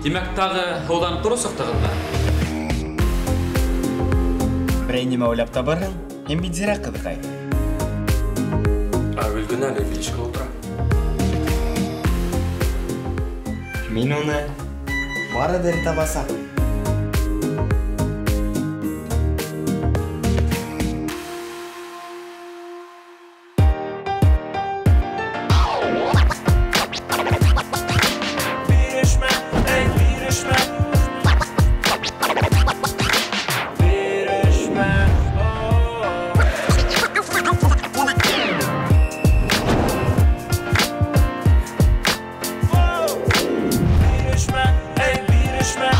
Тимәк, тағы һыуҙан ҡоро сыҡтығыҙмы? Берәй нимә уйлап табырһың, һин бит зирәк ҡыҙыҡай. Ә Гөлгөнә әле Величко ултыра. Мин уны барыбер табасаҡ. Бирешмә, эй, бирешмә. Бирешмә. Бирешмә, эй, бирешмә.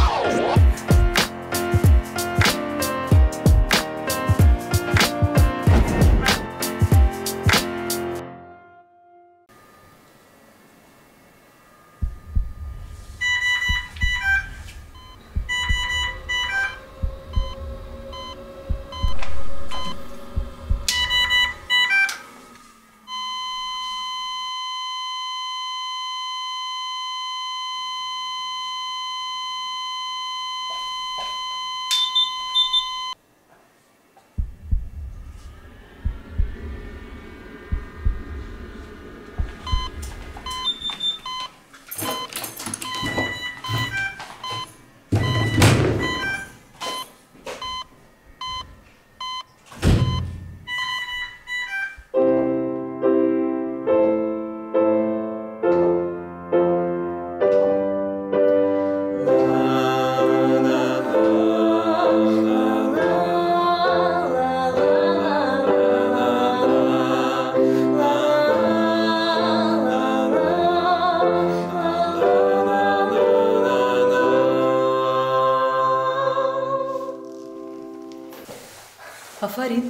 Афарин.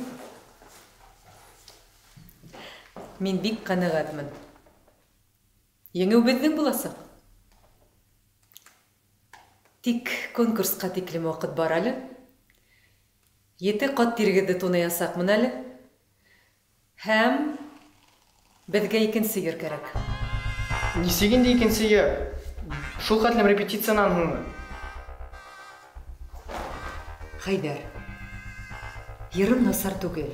Мин бик ҡәнәғәтмен. Еңеү беҙҙең буласаҡ. Тик конкурсҡа тиклем ваҡыт бар әле. 7 ҡат тирегеҙҙе тунаясаҡмын әле. Һәм беҙгә икенсе йыр кәрәк. Нисек инде икенсе йыр? Шул хәтлем репетициянан һуңмы? Хәйҙәр, йырым насар түгел.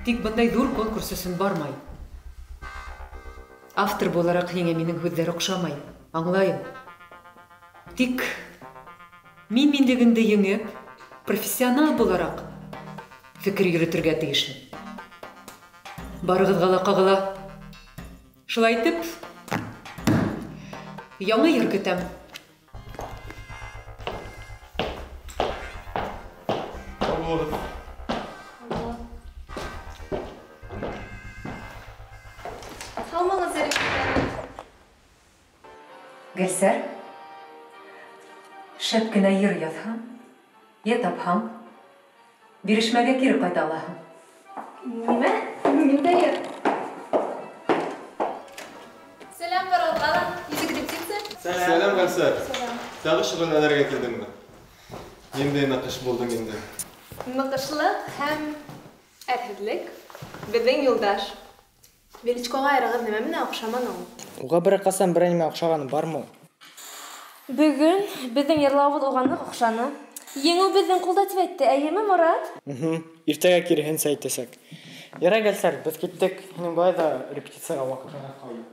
Тик бындай ҙур конкурс өсөн бармай. Автор булараҡ һиңә минең һүҙҙәр оҡшамай, аңлайым. Тик мин минлегеңде еңеп, профессионал булараҡ фекер йөрөтөргә тейешмен. Барығыҙға ла ҡағыла. Шулай итеп, яңы йыр көтәм. Һаумығыҙ, Зәрифә. Гөлсәр, шәп кенә йыр яҙһаң, йә тапһаң, бирешмәгә кире ҡайта алаһың. Нимә? Ниндәй йыр? Сәләм, барығыҙға ла. Нисек репетиция? Сәләм, Гөлсәр. Сәләм. Тағы шөғөлләнергә килдеңме? Ниндәй ныҡыш булдың инде? Ныҡышлыҡ һәм әрһеҙлек беҙҙең юлдаш. Величкоға айырығыҙ нимә менән оҡшаманы ул? Уға бер ҡасан берәй нимә оҡшағаны бармы ул? Бөгөн беҙҙең йырлауыбыҙ уға ныҡ оҡшаны. Еңеү беҙҙең ҡулда тип әйтте, әйеме, Морат? Иртәгә киреһенсә әйтәсәк. Ярай, Гөлсәр, беҙ киттек. Һинең былай ҙа репетицияға ваҡыт ҡалды.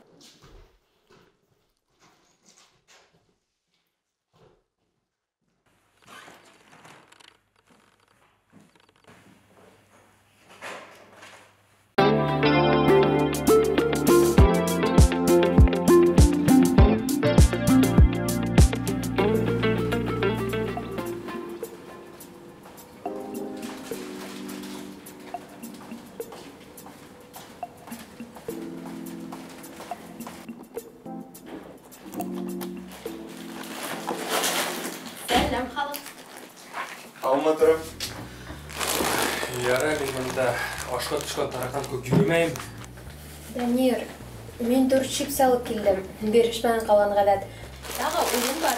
Сәләм, халыҡ. Һаумы, тороп. Ярай, мин бында ашҡа төшкән тараҡан күк йөрөмәйем. Данир, мин дүрт чипс алып килдем. Бирешмәнән ҡалған ғәҙәт. Тағы уйын бар.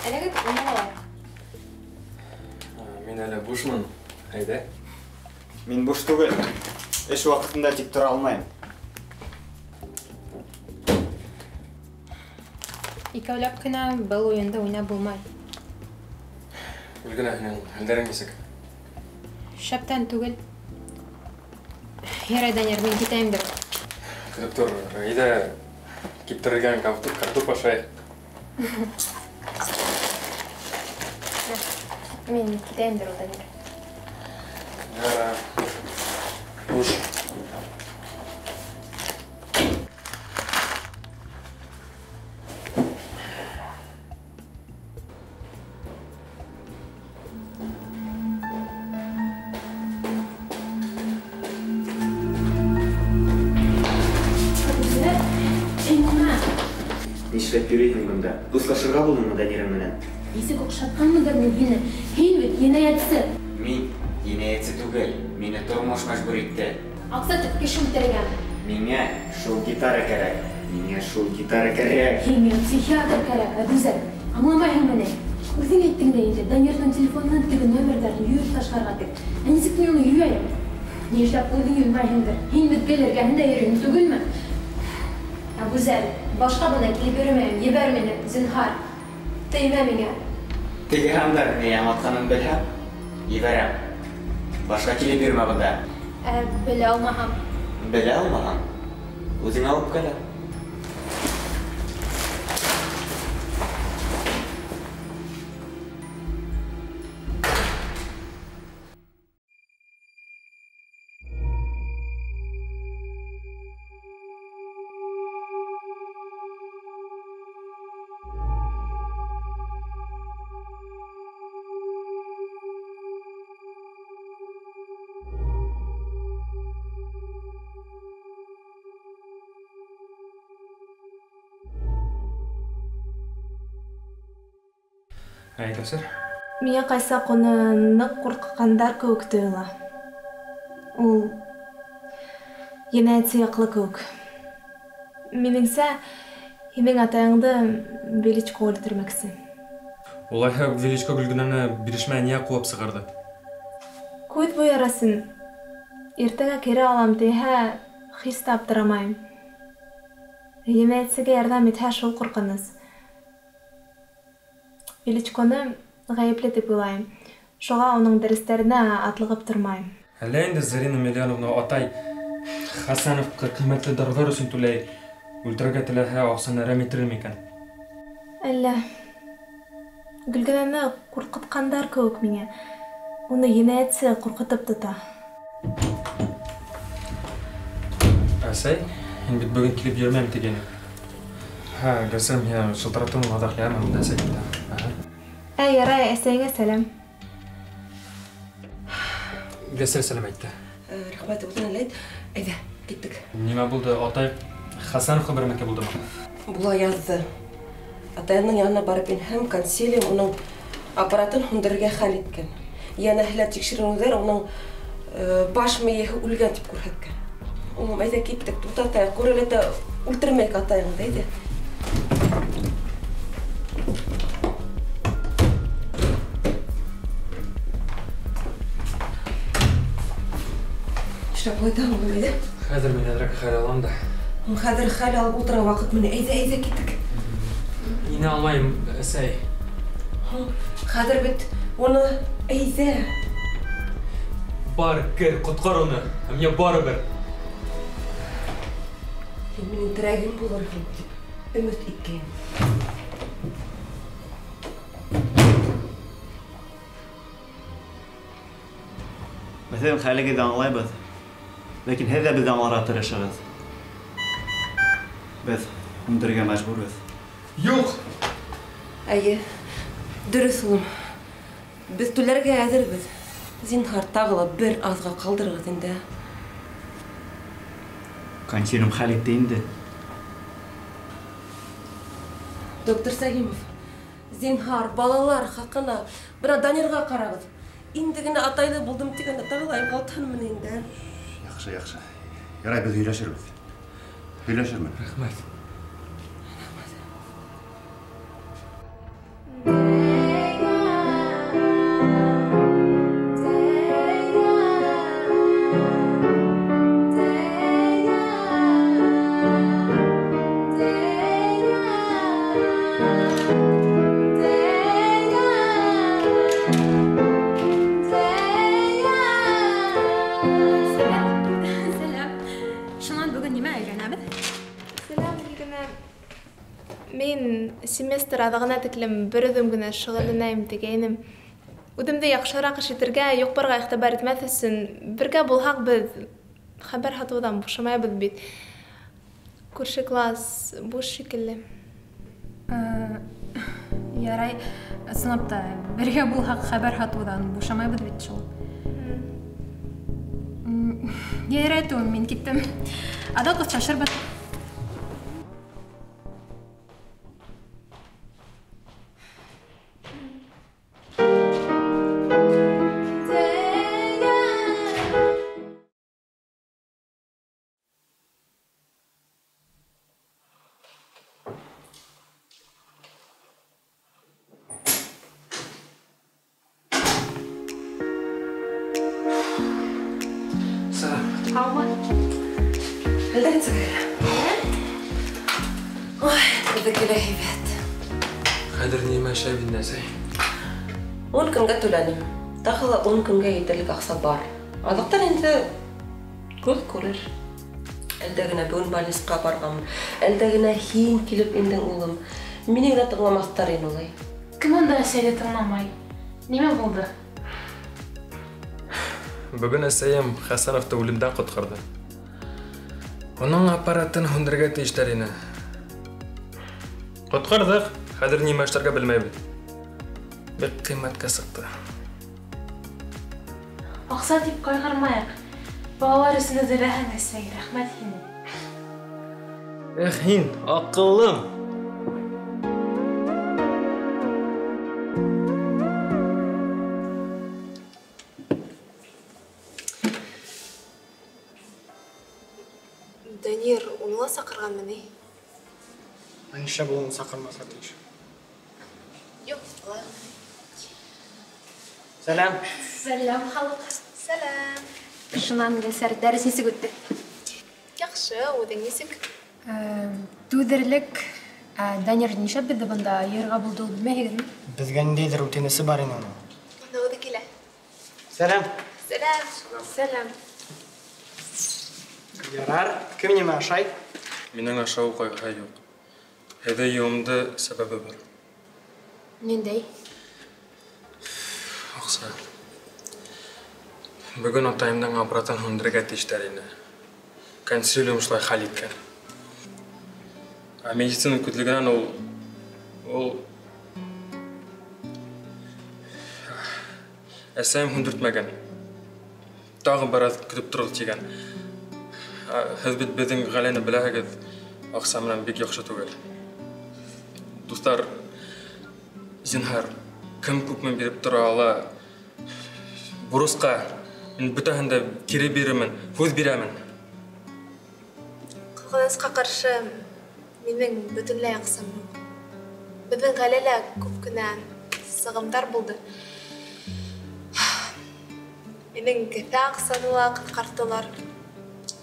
Әлегә уйын алайыҡ. Мин әле бушмын. Әйҙә. Мин буш түгел. Эш ваҡытында тик тора алмайым. Икәүләп кенә был уйынды уйнап булмай. Гөлгенә, һинең хәлдәрең нисек? Шәптән түгел. Ярай, Данир, мин китәйем дә. Көтөп тор, әйҙә киптерелгән картоп ашайыҡ. Мин китәйем дә ул, Данир. Ярай. Хуш. Нишләп йөрөйһөң бында? Дуҫлашырға булдыңмы Данирың менән? Нисек оҡшатҡанмындыр мин һине? Һин бит енәйәтсе. Мин енәйәтсе түгел, мине тормош мәжбүр итте. Аҡса тип кеше үлтергән. Миңә шул гитара кәрәк. Миңә шул гитара кәрәк. Һиңә психиатр кәрәк, Әбүзәр. Аңламайһыңмы ни? Үҙең әйттең дә инде, Данирҙың телефонынан теге номерҙарын юйып ташларға тип. Ә нисек мин уны юяйым? Ни эшләп үҙең юймайһыңдыр? Һин бит гел эргәһендә йөрөйһөң түгелме? Әбүзәр, башҡа бына килеп йөрөмәйем, ебәр мине, зинһар. Теймә миңә. Теге һандар ни аңлатҡанын белһәм, ебәрәм. Башҡа килеп йөрөмә бында. Ә белә алмаһам? Белә алмаһаң, үҙең алып кил. Әй, Кәүсәр. Миңә ҡайсаҡ уны ныҡ ҡурҡытҡандар кеүек тойола. Ул енәйәтсе яҡлы кеүек. Минеңсә, һинең атайыңды Величко үлтермәксе. Улайһа, Величко Гөлгенәне бирешмәй ниңә ҡыуып сығарҙы? Күҙ буяр өсөн. Иртәгә кире алам тиһә, һис тә аптырамайым. Енәйәтсегә ярҙам итһә, шул ҡурҡыныс. Величконы ғәйепле тип уйлайым. Шуға уның дәрестәренә атлығып тормайым. Әллә инде Зарина Емельяновна атай Хәсәновҡа ҡиммәтле дарыуҙар өсөн түләй, үлтерергә теләһә, аҡсаны әрәм итерме икән? Әллә. Гөлгенәне ҡурҡытҡандар кеүек миңә. Уны енәйәтсе ҡурҡытып тота. Әсәй, һин бит бөгөн килеп йөрөмәйем тигәйнең. Һә, Гөлсем, һиңә шылтыраттым, аҙаҡ яме, унда әсәй китә. Әй, ярай, әсәйеңә сәләм. Гөлсем сәләм әйтте. Рәхмәт, үҙең әле әйт. Әйҙә, киттек. Нимә булды? Атай Хәсәновҡа бермәккә булдымы? Була яҙҙы. Атайымдың янына барып инһәм, консилиум уның аппаратын һүндерергә хәл иткән. Йәнәһе лә тикшеренеүҙәр уның баш мейеһе үлгән тип күрһәткән. Улым, әйҙә киттек, туҡтатайыҡ, күрәләтә үлтермәйек атайыңды, әйҙә. Нишләп улай итәһең, улым, әйҙә? Хәҙер мин әҙерәк хәл алам да. Хәҙер хәл алып ултырған ваҡыт менә. Әйҙә, әйҙә, киттек. Инә алмайым, әсәй. Хәҙер бит уны әйҙә. Бар, кер, ҡотҡар уны. Ә миңә барыбер. Һин минең терәгем булырһың тип өмөт иткәйнем. Беҙҙең хәлегеҙҙе аңлайбыҙ. Ләкин һеҙ ҙә беҙҙе аңларға тырышығыҙ. Беҙ һүндерергә мәжбүрбеҙ. Юҡ! Эйе, дөрөҫ, улым. Беҙ түләргә әҙербеҙ. Зинһар, тағы ла бер аҙға ҡалдырығыҙ инде. Консилиум хәл итте инде. Доктор Сәлимов, зинһар, балалар хаҡына, бына Данирға ҡарағыҙ. Инде генә атайлы булдым тигәндә тағы ла юғалтһынмын инде. Яҡшы, яҡшы. Ярай, беҙ һөйләшербеҙ. Һөйләшермен. Рәхмәт. генә мин семестр аҙағына тиклем бер үҙем генә шөғөлләнәйем тигәйнем. Үҙемде яҡшыраҡ ишетергә, юҡ-барға иғтибар итмәҫ өсөн бергә булһаҡ беҙ хәбәр һатыуҙан бушамайбыҙ бит. Күрше класс буш шикелле. Ярай, ысынлап та бергә булһаҡ хәбәр һатыуҙан бушамайбыҙ бит шул. Ярай, түгел, мин киттем. Аҙаҡ осрашырбыҙ. Ун көнгә түләнем. Тағы ла 10 көнгә етерлек аҡса бар. Аҙаҡтан инде күҙ күрер. Әлдә генә бөгөн больницаға барғанмын. Әлдә генә һин килеп индең, улым. Мине генә тыңламаҫтар ине улай. Кем унда әсәйҙе тыңламай? Нимә булды? Бөгөн әсәйем Хәсәновты үлемдән ҡотҡарҙы. Уның аппаратын һүндерергә тейештәр ине. Ҡотҡарҙыҡ, хәҙер нимә эшләргә белмәйбеҙ. Бик ҡиммәткә сыҡты. Аҡса тип ҡайғырмайыҡ. Балалар өсөн өҙөләһең, әсәй, рәхмәт һиңә. Эх, һин, аҡыллым! Данир, уны ла саҡырғанмы ни? Ә нишләп ул уны саҡырмаҫҡа тейеш? Юҡ, улай ғына. Сәләм. Сәләм, халыҡ. Сәләм. Шунан, Гөлсәр, дәрес нисек үтте? Яҡшы, үҙең нисек? Түҙерлек. Данир нишләп беҙҙе бында йыйырға булды ул, белмәйһегеҙме? Беҙгә ниндәйҙер үтенесе бар ине уның. Бында үҙе килә. Сәләм. Сәләм. Сәләм. Ярар, кем нимә ашай? Минең ашау ҡайғыһы юҡ. Һеҙҙе йыйыуымды сәбәбе бар. Ниндәй? Аҡса. Бөгөн атайымдың аппаратын һүндерергә тейештәр ине. Консилиум шулай хәл иткән. Ә медицина күҙлегенән ул әсәйем һүндертмәгән. Тағы бер аҙ көтөп тороғоҙ тигән. Һеҙ бит беҙҙең ғаиләне беләһегеҙ, аҡса менән бик яҡшы түгел. Дуҫтар, зинһар, кем күпме биреп тора ала, бурысҡа мин бөтәһен дә кире бирермен, һүҙ бирәмен. Ҡыҙғанысҡа ҡаршы, минең бөтөнләй аҡсам юҡ. Беҙҙең ғаиләлә күп кенә сығымдар булды. Минең кеҫә аҡсаны ла ҡыҫҡарттылар.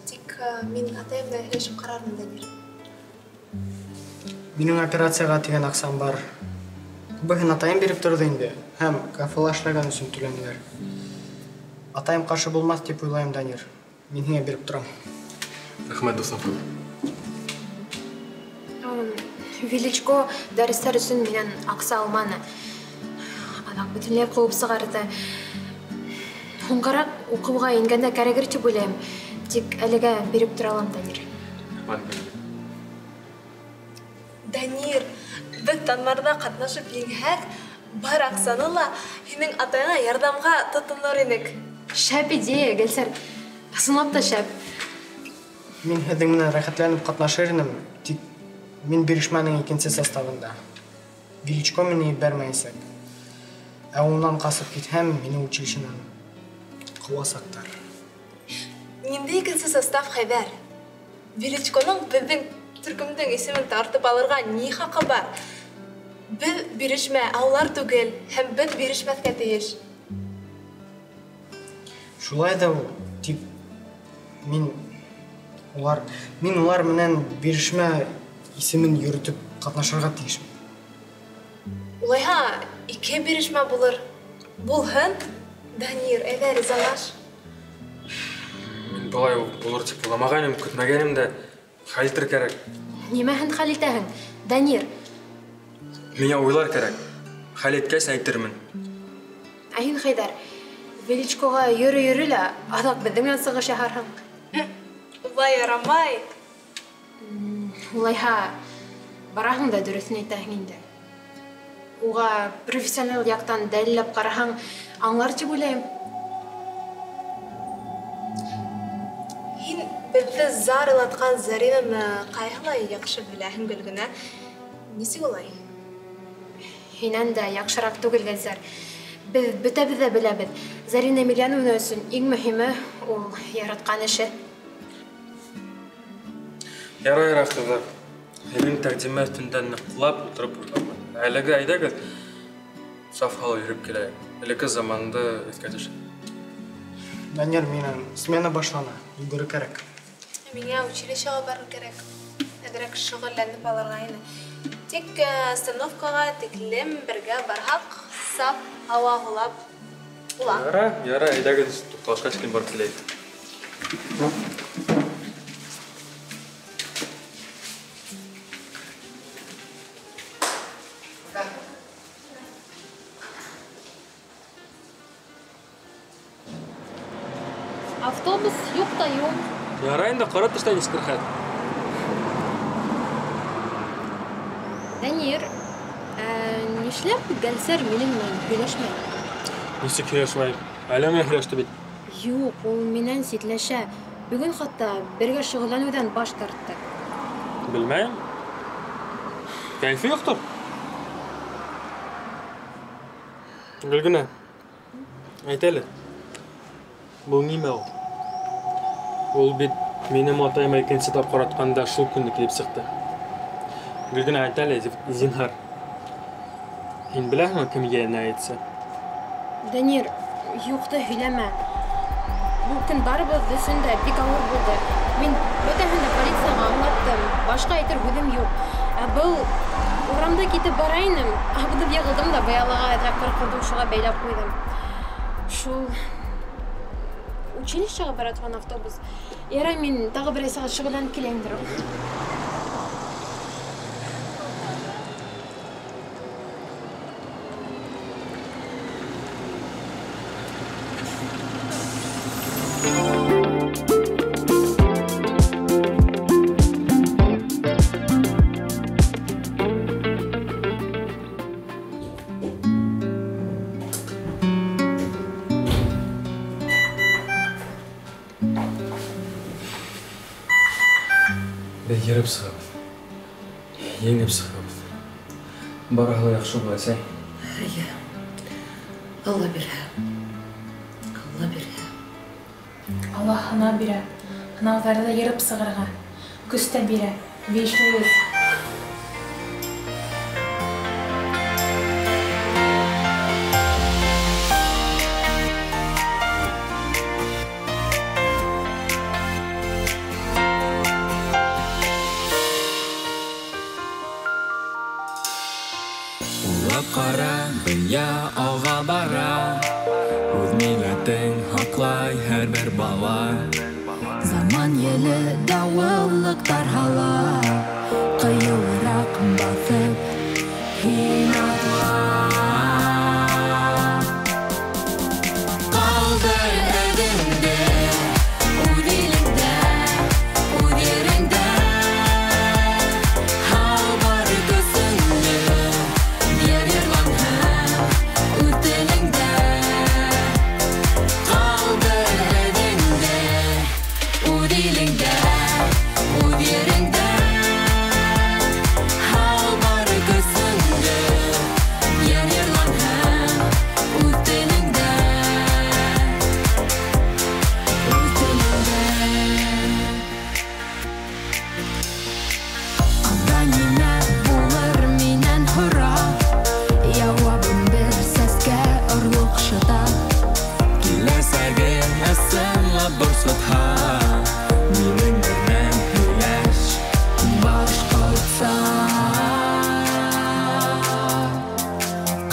Тик мин атайым менән һөйләшеп ҡарармын, Данир. Минең операцияға тигән аҡсам бар. Күбеһен атайым биреп торҙо инде, һәм кафела эшләгән өсөн түләнеләр. Атайым ҡаршы булмаҫ тип уйлайым, Данир. Мин һиңә биреп торам. Рәхмәт, дуҫым. Величко дәрестәр өсөн минән аҡса алманы. Аҙаҡ бөтөнләй ҡыуып сығарҙы. Һуңғараҡ уҡыуға ингәндә кәрәгер тип уйлайым. Тик әлегә биреп тора алам, Данир. Данир, беҙ танмарҙа ҡатнашып еңһәк, бар аҡсаны ла һинең атайыңа ярҙамға тотонор инек. Шәп идея, Гөлсәр. Ысынлап та шәп. Мин һеҙҙең менән рәхәтләнеп ҡатнашыр инем, тик мин бирешмәнең икенсе составында. Величко мине ебәрмәйәсәк. Ә унан ҡасып китһәм, мине училищенан ҡыуасаҡтар. Ниндәй икенсе состав, Хәйҙәр? Величконың беҙҙең төркөмдөң исемен тартып алырға ни хаҡы бар? Беҙ бирешмә, ә улар түгел, һәм беҙ бирешмәҫкә тейеш. Шулай ҙа ул, тик мин улар менән бирешмә исемен йөрөтөп ҡатнашырға тейешмен. Улайһа, ике бирешмә булыр. Булһын, Данир, әйҙә ризалаш. Мин былай булыр тип уйламағайным, көтмәгәнем дә, хәл итер кәрәк. Нимәһен хәл итәһең, Данир? Миңә уйлар кәрәк. Хәл иткәс әйтермен. Ә һин, Хәйҙәр, Величкоға йөрө-йөрө лә, аҙаҡ беҙҙең менән сығыш яһарһың. Улай ярамай. Улайһа, бараһың да дөрөҫөн әйтәһең инде. Уға профессионал яҡтан дәлилләп ҡараһаң, аңлар тип уйлайым. Һин беҙҙе зар илатҡан Заринаны ҡайһылай яҡшы беләһең, Гөлгөнә. Нисек улай? Һинән дә яҡшыраҡ түгел, Гөлзәр. Беҙ бөтәбеҙ ҙә беләбеҙ. Зарина Емельяновна өсөн иң мөһиме ул яратҡан эше. Ярай, ярай, ҡыҙҙар. Һеҙҙең тәҡдиме өҫтөндә ныҡлап ултырып уйлармын. Әлегә әйҙәгеҙ, саф һауала йөрөп киләйек. Элекке заманды иҫкә төшөр. Данир, минең смена башлана, йүгерер кәрәк. Миңә училищеға барыр кәрәк. Әҙерәк шөғөлләнеп алырға ине. Тик остановкаға тиклем бергә барһаҡ, саф һауа һулап була. Ярай, ярай, әйҙәгеҙ, туҡталышҡа тиклем барып киләйек. Автобус юҡ та юҡ. Ярай инде, ҡара төштә нисектер хәл. Данир, нишләп Гөлсәр минең менән һөйләшмәй? Нисек һөйләшмәй? Әллә менән һөйләште бит. Юҡ, ул минән ситләшә. Бөгөн хатта бергә шөғөлләнеүҙән баш тартты. Белмәйем. Кәйефе юҡтыр. Гөлгөнә, әйт әле. Был нимә ул? Ул бит минең атайыма икенсе тапҡыр атҡанда шул көндө килеп сыҡты. Гөлгөнә, әйт әле, зинһар. Һин беләһеңме кем енәйәтсе? Данир, юҡты һөйләмә. Был көн барыбыҙ өсөн дә бик ауыр булды. Мин бөтәһен дә полицияға аңлаттым. Башҡа әйтер һүҙем юҡ. Ә был урамда китеп бара инем, абынып йығылдым да быялаға әҙерәк ҡырҡылдым, шуға бәйләп ҡуйҙым. Шул училищеға бара торған автобус. Ярай, мин тағы берәй сәғәт шөғөлләнеп киләйемдер. Беҙ йөрөп сығабыҙ, еңеп сығабыҙ. Барыһы ла яҡшы була, әсәй. Эйе, Алла бирә, Алла бирә. Алла һынау бирә, һынауҙарҙы йырып сығырға, көс тә бирә, биешләйбеҙ. Ҡара, донъя алға бара, үҙ милләтен һаҡлай һәр бер бала. Заман еле дауыллыҡтар һала, ҡыйыуыраҡ баҫып һин атла. Ҡалдыр эҙеңде үҙ илеңдә, үҙ ереңдә. Һал бар көсөңдө, йыр йырланһын үҙ телеңдә. Ҡалдыр эҙеңде үҙ илеңдә, үҙ ереңдә. Һал бар көсөңдө, йыр йырланһын үҙ телеңдә. Үҙ телеңдә. Алда нимә булыр минән һора, яуабым бер сәскә орлоҡ шыта. Киләсәгем ысынлап борсотһа, минең менән һөйләш башҡортса.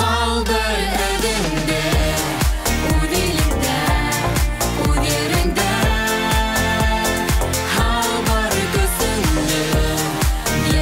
Ҡалдыр эҙеңде үҙ илеңдә, үҙ ереңдә. Һал бар көсөңдө, йыр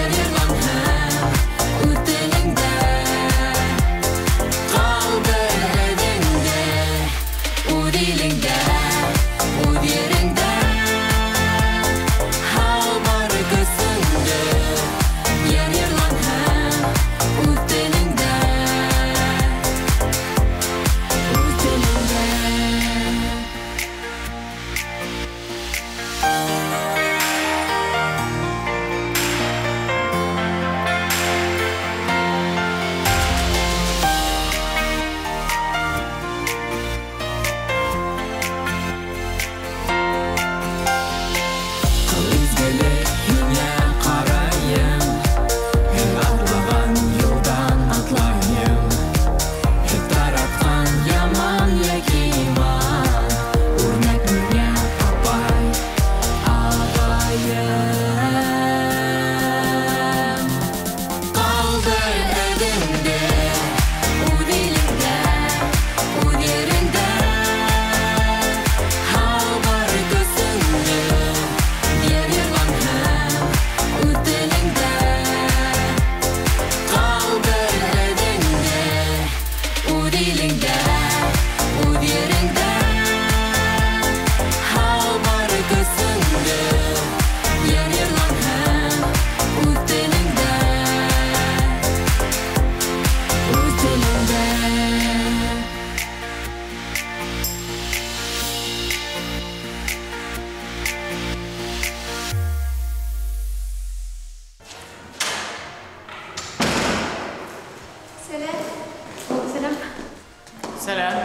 Сәләм.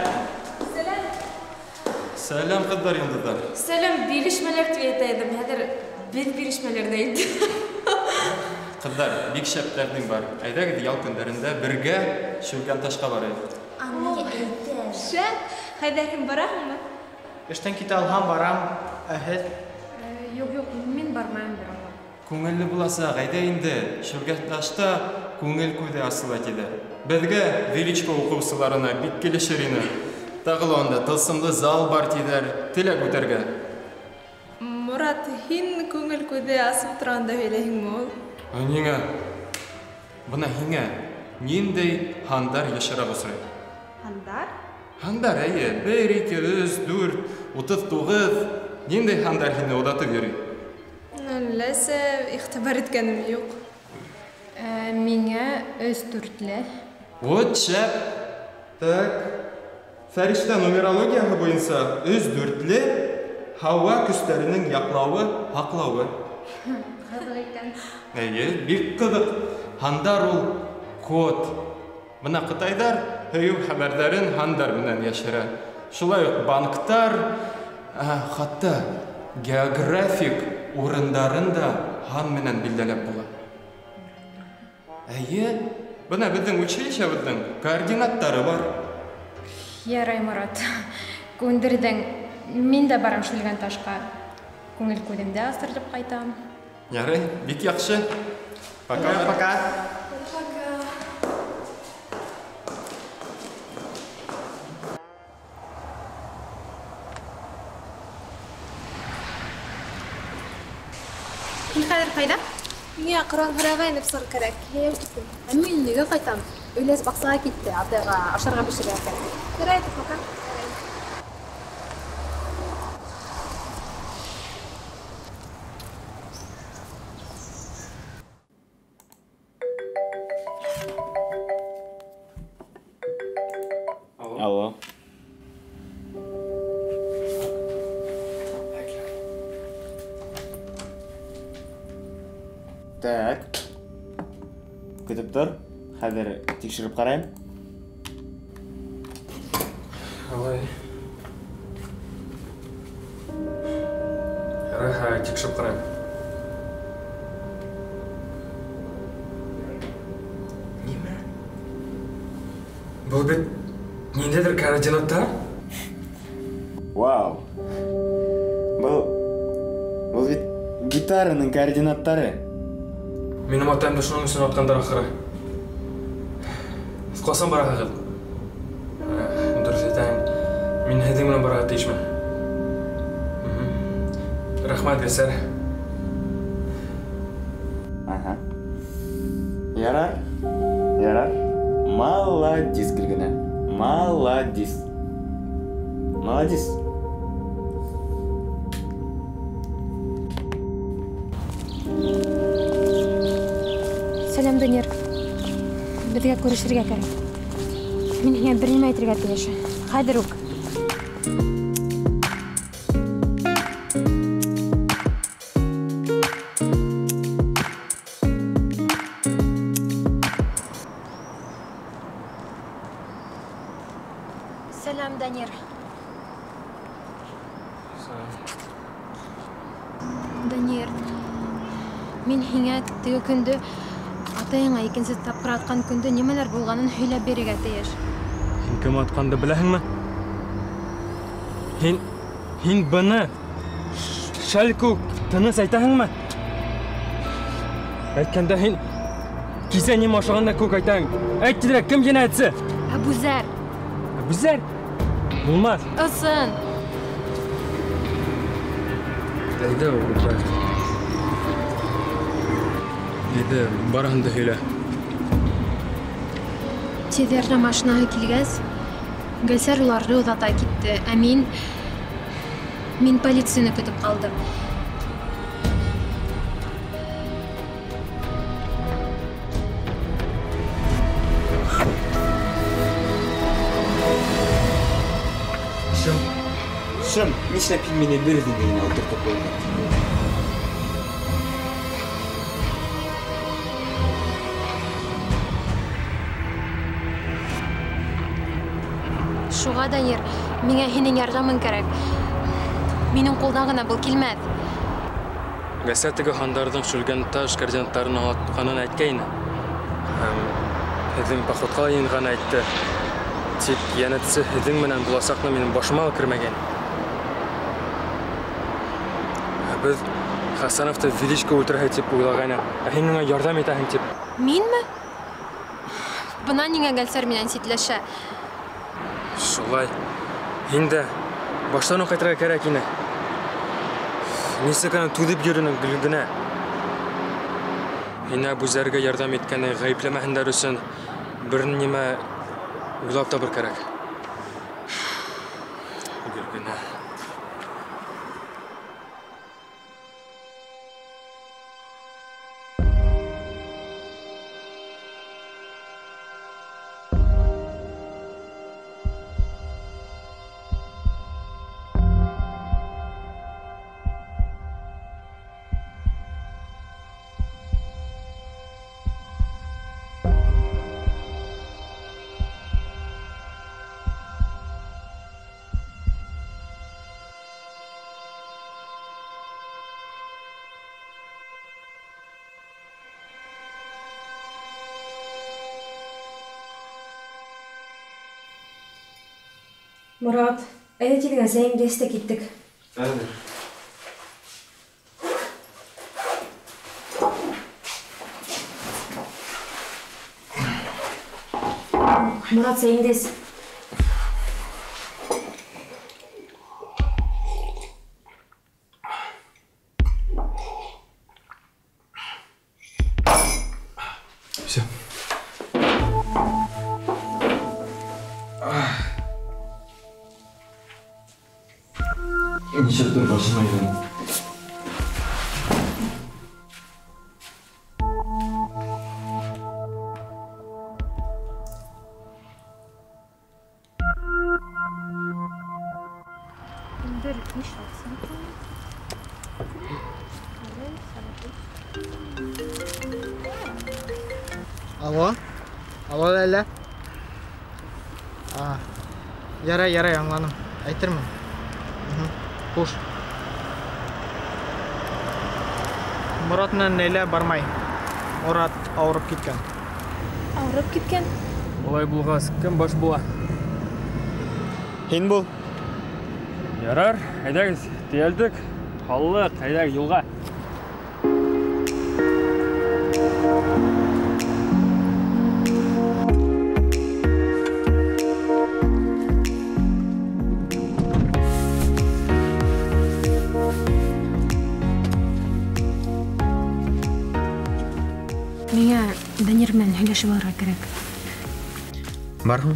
Сәләм. Сәләм, ҡыҙҙар, йондоҙҙар. Сәләм, бирешмәләр тип әйтә идем. Хәҙер беҙ бирешмәләрҙә инде. Ҡыҙҙар, бик шәп тәҡдим бар. Әйҙәгеҙ ял көндәрендә бергә Шүлгәнташҡа барайыҡ. Шәп. Хәйҙәр, һин бараһыңмы? Эштән китә алһам барам. Ә һеҙ? Юҡ, юҡ, мин бармайым бер аңа. Күңелле буласаҡ, әйҙә инде. Шүлгәнташта күңел күҙе асыла тиҙәр. Беҙгә Величко уҡыусыларына бик килешер ине. Тағы ла унда тылсымлы зал бар тиҙәр, теләк үтәргә. Морат, һин күңел күҙе асып торғанда һөйләйһеңме ул? Ә ниңә? Бына һиңә ниндәй һандар йышыраҡ осрай? Һандар? Һандар, эйе. 1, 2, 3, 4, 39. Ниндәй һандар һине оҙатып йөрөй? Әлләсә, иғтибар иткәнем юҡ. Миңә 3 дүртле. Вот шәп. Так. Фәриштә нумерологияһы буйынса 3 дүртле һауа көстәренең яҡлауы, һаҡлауы. Ҡыҙыҡ икән. Эйе, бик ҡыҙыҡ. Һандар ул код. Бына ҡытайҙар һөйөү хәбәрҙәрен һандар менән йәшерә. Шулай уҡ банктар, хатта географик урындарын да һан менән билдәләп була. Эйе, бына беҙҙең училищебыҙҙың координаттары бар. Ярай, Морат, күндерҙең. Мин дә барам Шүлгәнташҡа. Күңел күҙемде асырып ҡайтам. Ярай, бик яҡшы. Пока. Пока. Пока. Һин хәҙер ҡайҙа? Миңә Ҡөрьән һорарға инеп сығыр кәрәк. Йәйәү киттем. Ә мин өйгә ҡайтам. Өләс баҡсаға китте, атайға ашарға бешерергә кәрәк. Ярай, пока. Алло. Так. Көтөп тор. Хәҙер тикшереп ҡарайым. Алай. Ярай, тикшереп ҡарайым. Нимә? Был бит ниндәйҙер координаттар? Вау. Был бит гитараның координаттары. Минең атайымды шуның өсөн атҡандар ахыры. Һеҙ ҡасан бараһығыҙ? Дөрөҫ әйтәһең, мин һеҙҙең менән барырға тейешмен. Рәхмәт, Гөлсәр. Аһа. Ярар, ярар. Молодец, Гөлгенә. Молодец. Молодец. Сәләм, Данир. Беҙгә күрешергә кәрәк. Мин һиңә бер нимә әйтергә тейеш. Хәҙер үк. Сәләм, Данир. Сәләм. Данир, мин һиңә теге көндө атайыңа икенсе тапҡыр атҡан көндө нимәләр булғанын һөйләп бирергә тейеш. Һин кем атҡанды беләһеңме? Һин быны шәл күк тыныс әйтәһеңме? Әйткәндә һин кисә нимә ашағанда күк әйтәһең. Әйт тиҙерәк, кем енәйәтсе? Әбүзәр. Әбүзәр? Булмаҫ. Ысын. Әйҙә, ултырайыҡ. Әйҙә, барыһын да һөйлә. Тиҙ ярҙам машинаһы килгәс, Гөлсәр уларҙы оҙата китте. Ә мин полицияны көтөп ҡалдым. Шым, шым, нишләп һин мине бер үҙеңә генә ултыртып ҡуйҙың? Шуға, Данир, миңә һинең ярҙамың кәрәк. Минең ҡулдан ғына был килмәҫ. Гәсә теге һандарҙың Шүлгән таш координаттарын аңлатҡанын әйткәйне. Һәм һеҙҙең походҡа ла йыйынғанын әйтте. Тик йәнәтсе һеҙҙең менән буласаҡны минең башыма ла кермәгән. Ә беҙ Хасановты Величко үлтерәһе тип уйлағайны. Ә һин миңә ярҙам итәһең тип. Минме? Бына ниңә Гәлсәр минән ситләшә. Шулай. Һин дә баштан уҡ әйтергә кәрәк ине. Нисек ана түҙеп йөрөнөң Гөлгенә. Һине Әбүзәргә ярҙам иткәне ғәйепләмәһендәр өсөн бер нимә уйлап табыр кәрәк. Гөлгенә. Морат, әйҙә тиҙ генә сәйеңде эс тә киттек. Әҙер. Морат, сәйеңде эс. Все. Нисектер башым әйләнә. Бер биш алты. Алло? Алло, Ләйлә? Ярай, ярай, аңланым. Әйтермен. Хуш. Морат менән Ләйлә бармай. Морат ауырып киткән. Ауырып киткән? Улай булғас, кем баш була? Һин бул. Ярар, әйҙәгеҙ, тейәлдек. Халыҡ, әйҙәгеҙ юлға. Миңә Данир менән һөйләшеп алырға кәрәк. Барһың.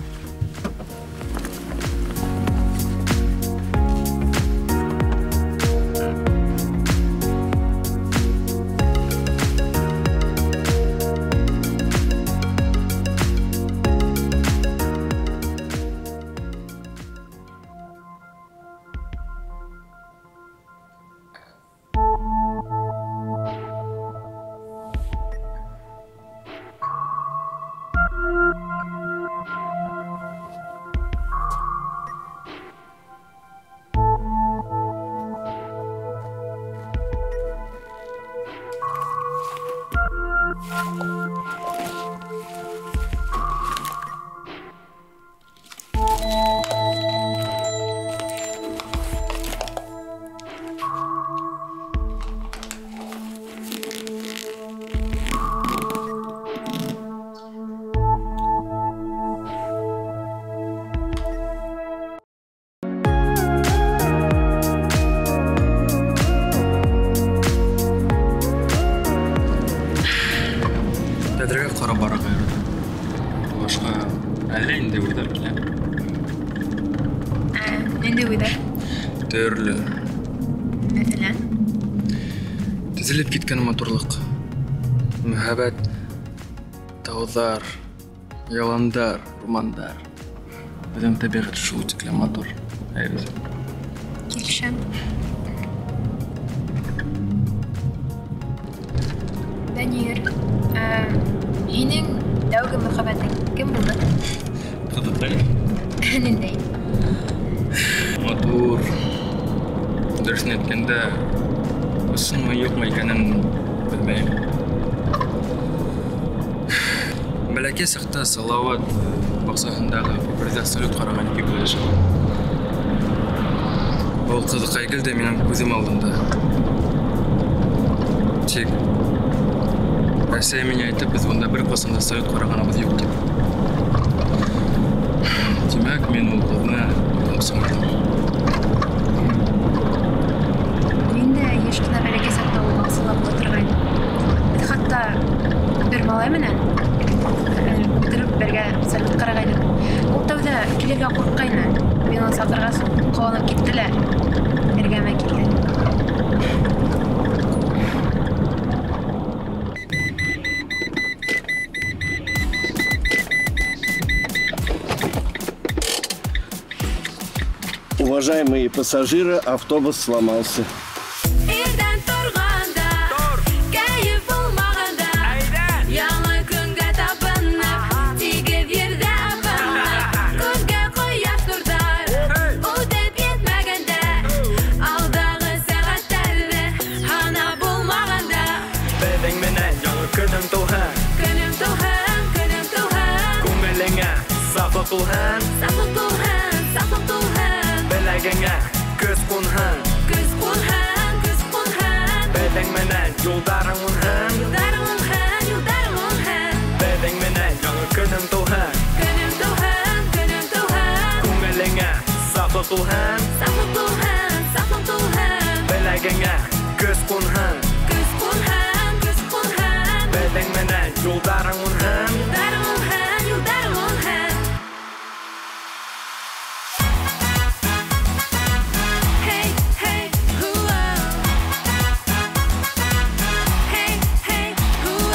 Тәҙрәгә ҡарап барырға яратам. Башҡа әллә ниндәй уйҙар килә. Ниндәй уйҙар? Төрлө. Мәҫәлән? Теҙелеп киткән матурлыҡ, мөһабәт тауҙар, яландар, урмандар. Беҙҙең тәбиғәт шул тиклем матур. Әйбәт. Килешәм. Данир, һинең тәүге мөхәббәтең кем булды? Ҡыҙыҡай. Ниндәй? әйткәндә, ысынмы юҡмы икәнен белмәйем. Бәләкәй саҡта Салауат баҡсаһындағы күперҙә салют ҡараған ике килеш. Ул ҡыҙыҡай гел дә минең күҙем алдында. Тик әсәй миңә әйтте, беҙ унда бер ҡасан да салют ҡарағаныбыҙ юҡ тип. Тимәк, мин ул ҡыҙны уйлап сығарҙым. Мин дә йыш ҡына бәләкәй саҡта ул баҡсала була торғайным. Беҙ хатта бер малай менән ултырып бергә салют ҡарағайныҡ. Ул тәүҙә килергә ҡурҡҡайны. Мин уны саҡырғас, ҡыуанып китте лә эргәмә килде. Уважаемые пассажиры, автобус сломался. Ирҙән торғанда, кәйеф булмағанда, яңы көнгә табынып, тигеҙ ерҙә абынып, күҙгә ҡояш нурҙар үтеп етмәгәндә, алдағы сәғәттәрҙе һанап булмағанда. Беҙҙең менән яңы көнөң тыуһын, Көнөм тыуһын, көнөм тыуһын, күңелеңә сафлыҡ тулһын, сафлыҡ тулһын, сафлыҡ тулһын, беләгеңә көс ҡунһын, көс ҡунһын, көс ҡунһын, беҙҙең менән юлдарың уңһын, юлдарың уңһын, юлдарың уңһын, беҙҙең менән яңы көнөң тыуһын, көнөм тыуһын, көнөм тыуһын, күңелеңә сафлыҡ тулһын, сафлыҡ тулһын, сафлыҡ тулһын, беләгеңә көс ҡунһын, көс ҡунһын, көс ҡунһын, беҙҙең менән юлдарың уңһын, юлдарың уңһын, юлдарың уңһын. Hey, hey, whoa. Hey, hey, whoa.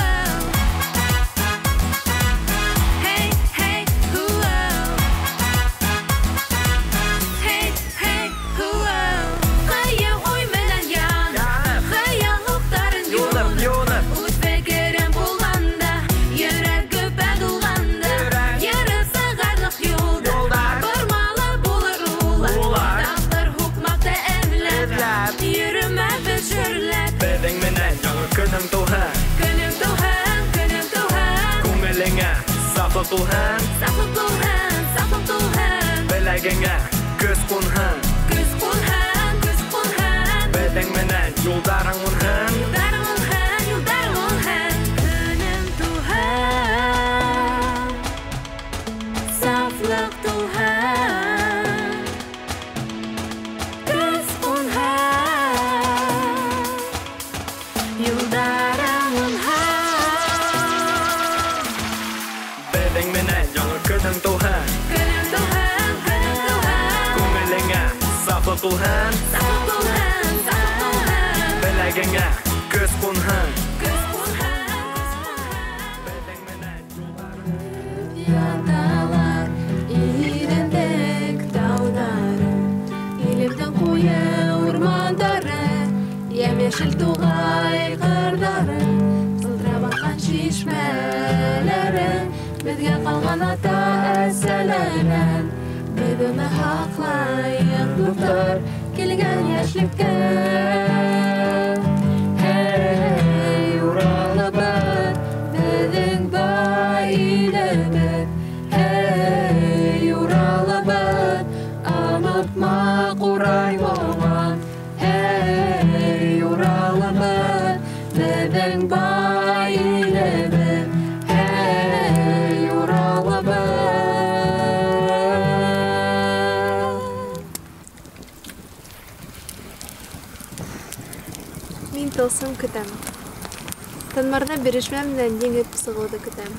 Hey, hey, whoa. Hey, hey, whoa. Ҡыйыу уй менән ян, хыял уҡтарын юнып, үҙ фекерем булғанда, йөрәк көпә тулғанда, йырып сығарлыҡ юлдар, бормалы булыр улар, тапҡыр һуҡмаҡты эҙләп, йөрөмәбеҙ шөрләп. Беҙҙең менән яңы көнөң тыуһын, Көнөм тыуһын, көнөм тыуһын, күңелеңә сафлыҡ тулһын, сафлыҡ тулһын, сафлыҡ тулһын, беләгеңә көс ҡунһын, көс ҡунһын, көс ҡунһын, беҙҙең менән юлдарың уңһын, юлдарың уңһын, юлдарың уңһын. Көнөм тыуһын, сафлыҡ тулһын, көс ҡунһын, юлдарың уңһын. Беҙҙең менән яңы көнөң тыуһын, Көнөм тыуһын, көнөм тыуһын, күңелеңә сафлыҡ тулһын, сафлыҡ тулһын, сафлыҡ тулһын, беләгеңә көс ҡунһын, көс ҡунһын, көс ҡунһын. Яталар ирендек тауҙары, илемдең ҡуйы урмандары, йәм-йәшел туғай ҡырҙары, сылтырап аҡҡан шишмәләре, беҙгә ҡалған ата-әсәләрҙән. Беҙ уны һаҡлайыҡ, дуҫтар, килгән йәшлеккә. Һей, Уралыбыҙ, беҙҙең бай илебеҙ. Һей, Уралыбыҙ, онотма ҡурай моңон. Һей, Уралыбыҙ, беҙҙең бай илебеҙ. Һей, Уралыбыҙ. Мин тылсым көтәм. Танмарҙа бирешмә менән еңеп сығыуҙы көтәм.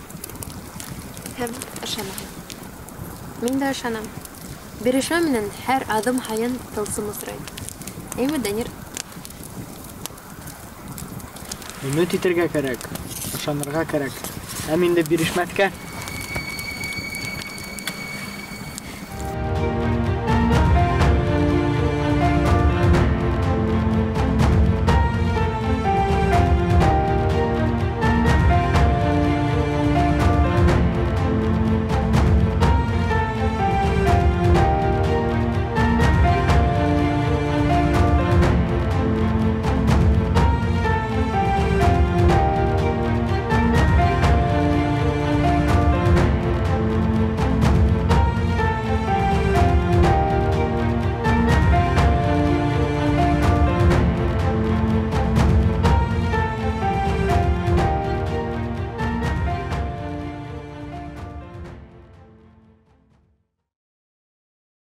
Һәм ышанам. Мин дә ышанам. Бирешмә менән һәр аҙым һайын тылсым осрай. Әйме, Данир? Өмөт итергә кәрәк, ышанырға кәрәк. Һәм инде бирешмәҫкә.